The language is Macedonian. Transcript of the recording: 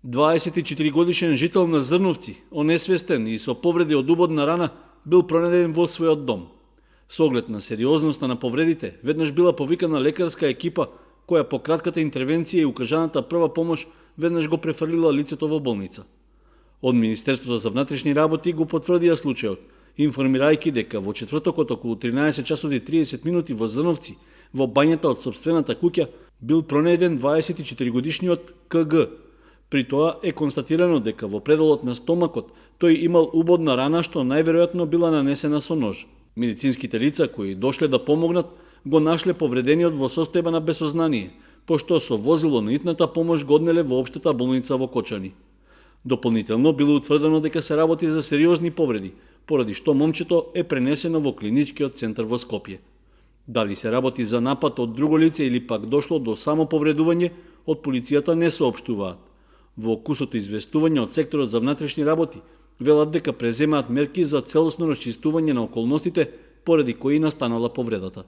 24-годишен жител на Зрновци, онесвестен и со повреди од убодна рана, бил пронеден во својот дом. Со оглед на сериозноста на повредите, веднаш била повикана лекарска екипа, која по кратката интервенција и укажаната прва помош веднаш го префрлила лицето во болница. Од Министерството за внатрешни работи го потврдија случајот, информирајќи дека во четвртокот околу 13 часови и 30 минути во Зрновци, во бањата од сопствената куќа, бил пронеден 24-годишниот КГ. При тоа е констатирано дека во предолот на стомакот тој имал убодна рана што најверојатно била нанесена со нож. Медицинските лица кои дошле да помогнат го нашле повредениот во состојба на безсознание, пошто со возило на итната помош го однеле во општата болница во Кочани. Дополнително било утврдено дека се работи за сериозни повреди, поради што момчето е пренесено во клиничкиот центар во Скопје. Дали се работи за напад од друго лице или пак дошло до само повредување, од полицијата не соопштуваат. Во кусото известување од секторот за внатрешни работи велат дека преземаат мерки за целосно расчистување на околностите поради кои настанала повредата.